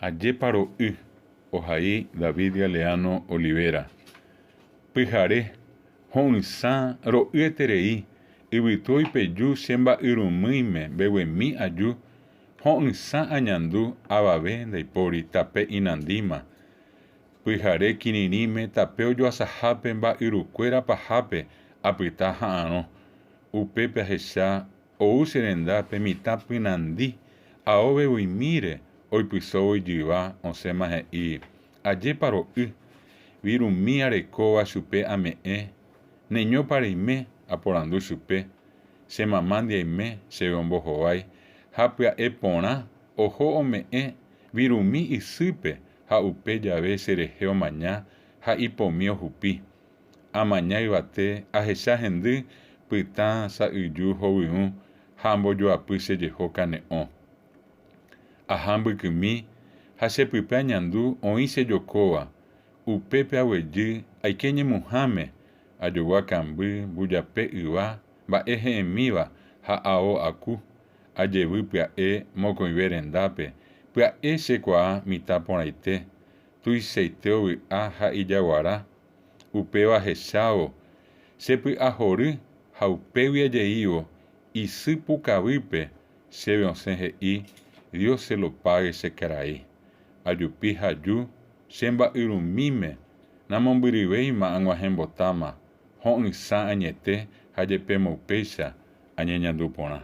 Ajépa ro'y, ohai David Galeano Olivera. Pyhare, ho'ysã ro'yeterei, yvytu oipeju che mba'yrumýime mbeguemi aju, ho'ysã añandu avave ndaipóri tape inandíma. Pyhare kirirĩme tape ojoasahápe mba'yrukuéra pahápe apyta ha'arõ. Upépe ahecha Ou che rendápe mitã pynandi, ao vevuimíre oipysóvo ijyva osẽma he'i, Ajépa ro'y, virumi arekóva chupe ame'ẽ, neñópa reime, aporandu chupe, che mamándi aime, chéve ombohovái, ha pya'e porã oho ome'ẽ virumi isýpe ha upe jave cherehe omaña ha ipomi ohupi. Amaña yvate, ahecha hendy pytã sa'yju hovyũ ha ambojoapy che jeho kane'õ. Aha mbykymi ha che pype añandu oĩ che jokóva, upépe aguejy aike ñemuhãme, ajogua kamby, mbujape yva, mba'e he'ẽmíva ha ao aku, ajevy pya'e mokõive rendápe, pya'e che kuaa mitã porãite, tuichaite ovy'a ha ijaguara, Upéva ahechávo, che py'a hory ha upégui ajeívo isy pukavýpe chéve osẽ he'i, Dios se lo pague che karai. Ajupi ha aju che mba'yrumíme namombyryvéima ag̃uahẽmbotáma, ho'ysã añete ha jepémo upéicha añeñandu porã.